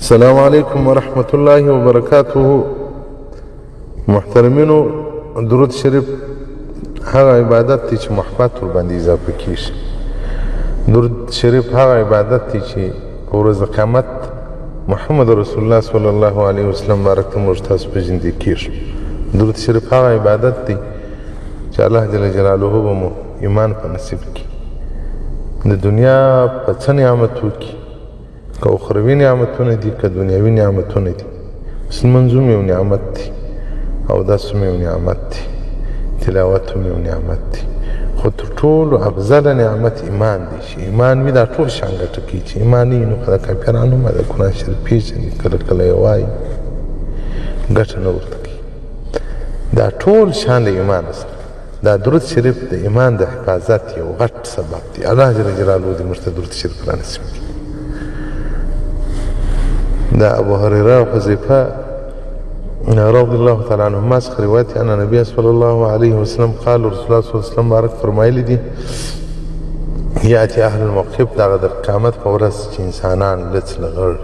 السلام علیکم ورحمت الله وبرکاته. محترمینو، درود شریف هغه عبادت دی چې محبت ورباندې اضافه کیږي. درود شریف هغه عبادت دی چې په ورځ د قیامت محمد رسول الله صلی الله علیه وسلم مبارک ته موږ تاسو پېژندل کیږي. درود شریف هغه عبادت دی چې الله جل جلاله به مو ایمان په نصیب کړي. د دنیا په څه نعمتو کې، که اخروي نعمتونه دي که دنیوي نعمتونه دي، بس لمونځ هم یو نعمت دی، اودس هم یو نعمت دی، تلاوت هم یو نعمت دی، خو تر ټولو افضله نعمت ایمان دی. چې ایمان وي دا ټول شیان ګټه کوي. چې ایمان نه وي نو خو د کافرانو هم د قرآن شریف پېژني، کله کله یې وایي، ګټه نه ورته کوي. دا ټول شیان د ایمان سره. دا درود شریف د ایمان د حفاظت یو غټ سبب دی. الله جل جلاله دې موږ ته درود شریف را نصیب کړي. دا ابو هريره او حذیفه رضی الله تعالی عنهما څخه روایت دی، ان نبی صلی الله علیه وسلم قال، رسول الله صلی الله علیه وسلم مبارک فرمایلی دي، یاتي اهل الموقف، دغه د قیامت په ورځ چې انسانان لڅ لغړ،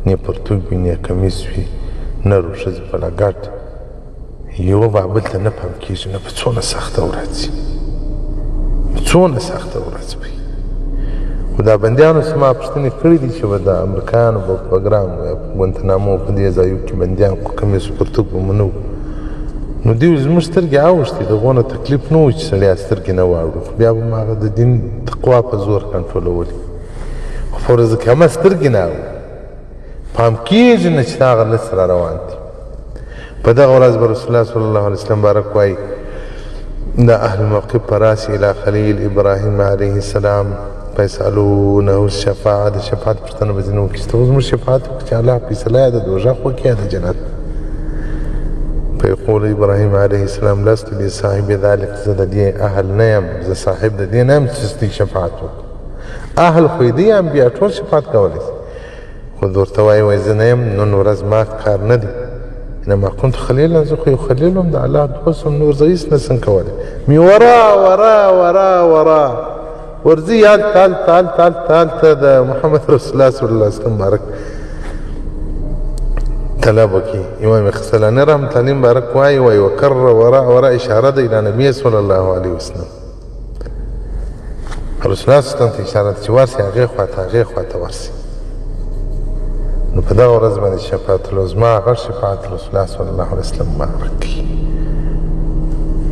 نه پرتوګ وي نه کمیس وي، نر او ښځې په لګټ، یوه بابل ته نه پام کېږي، نه په څونه سخته ورځ وي، په څونه سخته ورځ وي. خو دا بندیانو څه ما پوښتنې کړې دي چې به د امریکایانو په پروګرام یا په ګوانتانامو په دې ځایو کې بندیان خو کمیس پرتوګ به مو نه وو، نو دوی زموږ سترګې اوښتې، د هغو نه تکلیف نه و چې سړیا سترګې نه واړو، خو بیا به مو هغه د دین تقوا په زور کنټرولولې. خو په ورځ قیامت سترګې نه اوړي، پام کېږي نه چې دا هغه لڅ را روان دي. په دغه ورځ به رسول الله صلی الله علیه وسلم مبارک وایي، د اهل موقف په راسي الی خلیل ابراهیم علیه السلام فیسألونه الشفاعه، د شفاعت پوښتنه به ځینې وکړي چې ته اوس زموږ شفاعت وکړه چې الله فیصله یا د دوزخ وکړي یا د جنت. فیقول ابراهیم علیه السلام لست بصاحب ذلک، زه د دې اهل نه یم، زه صاحب د دې نه یم چې ستاسو شفاعت وکړم. اهل خو یې دی، انبیا ټول شفاعت کولی شي، خو ورته وایي، وایي زه نه یم، نن ورځ ما کار نه دی، انما كنت خلیلا، زه خو یو خلیل وم، د الله دوست وم، نور زه هېڅ نه شم کولی. مې ورا ورا ورا ورا ورځي هلته هلته هلته هلته هلته د محمد رسول الله صلی الله علیه وسلم مبارک طلب وکړي. امام خسلاني رحمة الله مبارک وایي، وایي وکرر ورا ورا اشاره ده الی نبی صلی الله علیه وسلم، رسول الله صلی الله علیه وسلم ته اشاره ده چې ورسي هغې خواته، هغې خواته ورسي. نو په دغه ورځ باندې شفاعت العظما غټ شفاعت رسول الله صلی الله علیه وسلم مبارک کوي.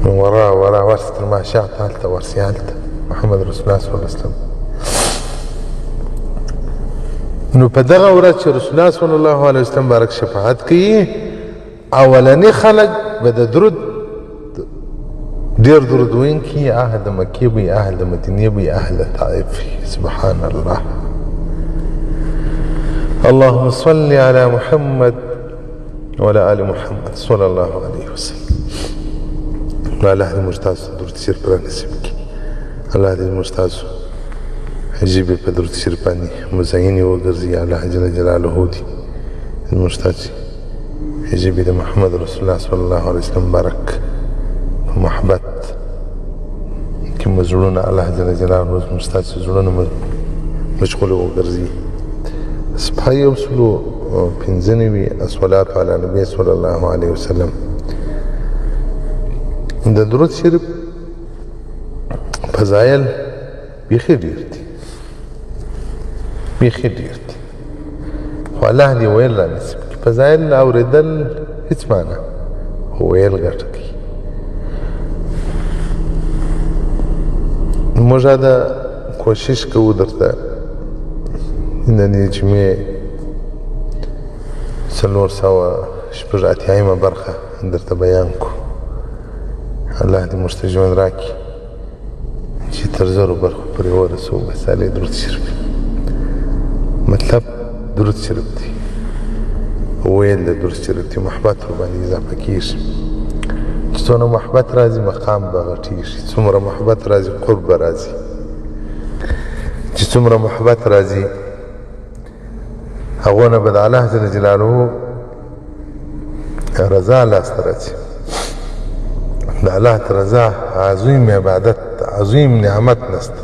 نو ورا ورا ورسي تر ما شاته هلته ورسي، هلته محمد رسول الله صلی الله علیه وسلم. نو په دغه ورځ چې رسول الله صلی الله علیه وسلم مبارک شفاعت کوي، اولني خلک به د درود ډېر درود ویونکي اهل د مکې به، اهل د مدینې به، اهل د طائف. سبحان الله. اللهم صل على محمد وعلى آل محمد صلى الله عليه وسلم. الله دې موږ تاسو درود شریف را نصیب کړي. الله دې موږ تاسو ژبې په درود شریف باندې مزینې وګرځي. الله جل جلاله دې موږ تاسو ژبې د محمد رسول الله صلی الله علیه وسلم مبارک په محبت کې مو زړونه الله جل جلاله زموږ ستاسو زړونه مشغول وګرځي. صفحه 195، الصلاة علی نبی صلی الله علیه وسلم. د درود شریف فضایل بیخي ډېر دي، بیخي ډېر دي، خو الله دې ویل را نصیب کړي. فضایل اورېدل هېڅ معنا، خو ویل ګټه کوي. موږ دا کوشش کوو درته د دې جمعې 486مه برخه درته بیان کړو. الله دې موږ ته ژوند راکړي چې تر زرو برخو پورې ورسوو. بس هلې درود شریف مطلب درود شریف دی، ویل د درود شریف دی، محبت ورباندې اضافه کېږي. چې څونه محبت راځي مقام به غټېږي، څومره محبت راځي قرب به راځي، چې څومره محبت راځي هغو نه به د الله جل جلاله رضا لاسته راځي. د الله رضا عظیم عبادت، عظیم نعمت نشته.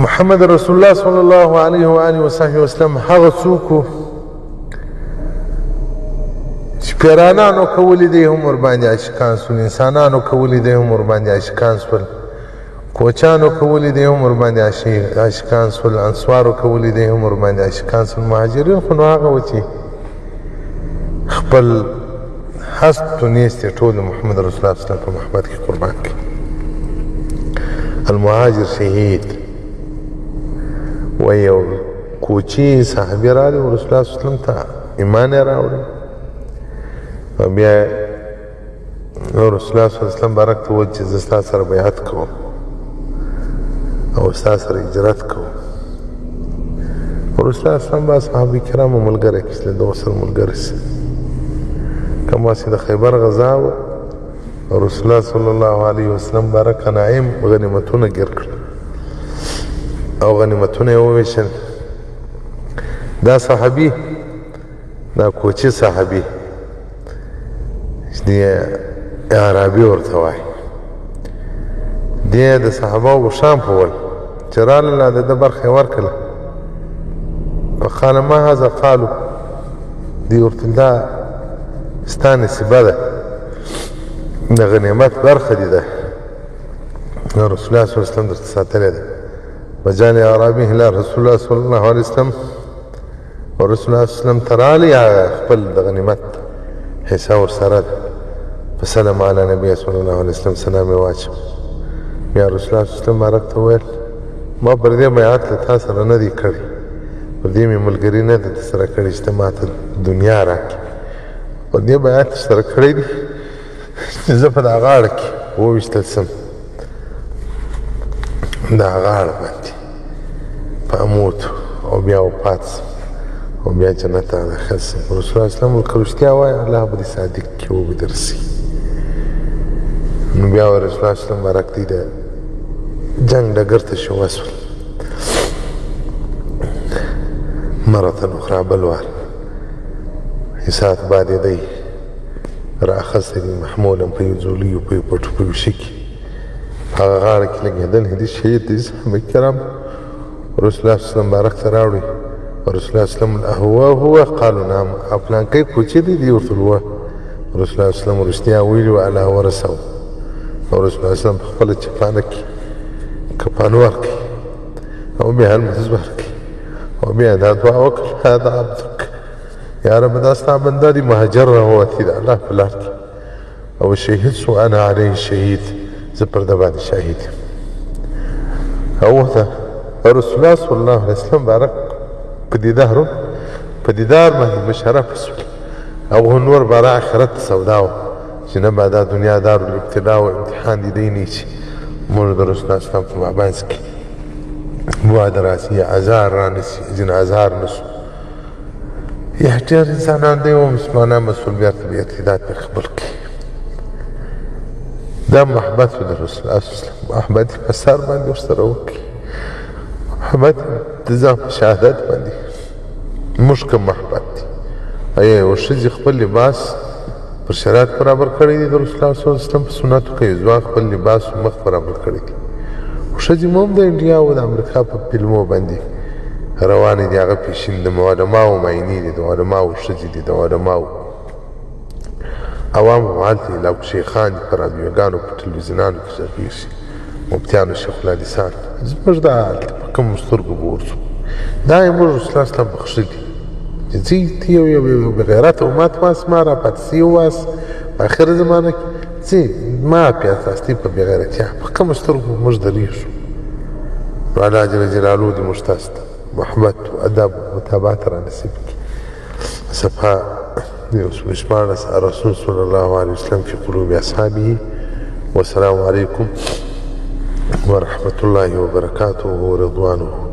محمد رسول الله صلی الله علیه و آله وصحبه وسلم هغه څوک چې پیرانانو کولې دی هم ورباندې عاشقان سول، انسانانو کولې دی هم ورباندې عاشقان سول، کوچانو کولې دی هم ورباندې عاشقان سول، انصارو کولې دی هم ورباندې عاشقان سول. مهاجرین خو نو هغه و چې خپل هست و نیست ټول محمد رسول الله صلی الله په محبت کې قربان کړي. المهاجر شهید و یو کوچی صحابي راغلی رسول الله صلی الله علیه وسلم ته ایمان یې راوړی او بیا رسول الله صلی الله علیه وسلم بارک ته وویل چې زه ستا سره بیعت کوم او ستا سره هجرت کوم. رسول الله صلی الله علیه وسلم به صحابه کرامو ملګری کړي، له دغو سره ملګری سي. کوم وخت د خیبر غزا وه، رسول الله صلی الله علیه وسلم بارک غنایم غنیمتونه ګیر کړل او غنیمتونه یې وویشل. دا صحابي، دا کوچي صحابي چې دی اعرابي ورته وایي، دی د صحابه و شام په ول چې راله د ده برخه یې ورکړله. فقال ما هذا؟ قالو دی ورته دا ستا نصیبه ده، د غنیمت برخه دي ده، رسول الله صلی الله علیه وسلم درته ساتلې ده. وجعل اعرابي الى رسول الله صلی الله علیه وسلم، ورسول الله صلی الله علیه وسلم ته راغلی، هغه خپل د غنیمت حصه ورسره ده. فسلم علی نبی صلی الله علیه وسلم، سلام یې واچو. بیا رسول الله صلی الله علیه وسلم مبارک ته وویل ما پر دې بیعت له تا سره نه دی کړی، پر دې مې ملګري نه ده سره کړې چې ته ماته دنیا راکړې، پر دې بیعت سره کړی دی چې زه په دا غاړه کې وویشتل سم، دا غاړه باندې فاموت او بیا وفات سم او بیا جنت ته داخل سم. رسول الله اسلام ورته رښتیا وایه، الله به دې صادق کړي وبه دې رسوي. نو بیا رسول الله اسلام مبارک دی د جنګ ډګر ته شو وسول. مرة أخرى بل وار حساب باندې دی را اخیستی دی محمولا په یو ځولیو په یو پټو په یو شي کې هغه غاړه کې لګېدلی دی شهید دی. صحابه کرام رسول الله صلی الله مبارک ته راوړي، رسول الله صلی الله هو هو قالوا نعم، پلانکی کوچی دی دی ورته ووه. رسول الله صلی الله رښتیا ویلي وه، الله ورسوه. او رسول الله صلی الله په خپله چپانه کې کفن ورکړي او بیا لمونځ ورکړي او بیا دا دعا وکړه، هذا عبدک، یا رب دا ستا بنده دی مهاجر راووتی د الله په لار کې او شهید سو، انا علیه شهید، زه پر ده باندې شاهد یم. او ته رسول الله صلی الله علیه وسلم بارک په دیدار په دیدار باندې مشرف سول. او نور باره آخرت سودا وه چې نه به دا دنیا دار الابتلا او امتحان دی دی نه چې موږ د رسول الله اسلام په مابنځ کې بعد راسي ازار رانسي، ځینې ازار نسو. یا ډېر انسانان دی او مسلمانان مسؤل بیرته بیا اعتداد پر خپل کړي. دا محبت د رسول الله صلی الله علیه وسلم محبت په سر باندې ورسره وکړي، محبت د ځان په شهادت باندې موږ کوم محبت دی. ایا یو ښځې خپل لباس پر شریعت برابر کړی دی د رسول الله صلی الله علیه وسلم په سنتو کې ځوان خپل لباس مخ برابر کړی دی؟ ښځې مو هم د انډیا او د امریکا په فلمو باندې روانې دي، هغه پیشین د علماو معینې دي، د علماو ښځې دي، د علماو عوام هم هلته دي، لا شیخان دي په رادیوګانو په ټلویزیونانو کې غږېږي، مفتیانو شیخ الحدیثان. زموږ دا هلته په کومو سترګو به ورځو؟ دا یې موږ رسول الله اسلام بخښلي چې ځئ ته یو یو یو بېغیرته امت واس، ما را پاتې سوي واس په اخره زمانه کې ځئ ما پیاستي په بېغیرتیا په کومو سترګو موږ درېږو؟ نو الله جل جلاله دې موږ تاسو ته محبت و ادب و متابعت را نصیب کړي. صفحه 116، الرسول صلی الله علیه وسلم في قلوب اصحابه. والسلام علیکم ورحمة الله وبرکاته ورضوانه.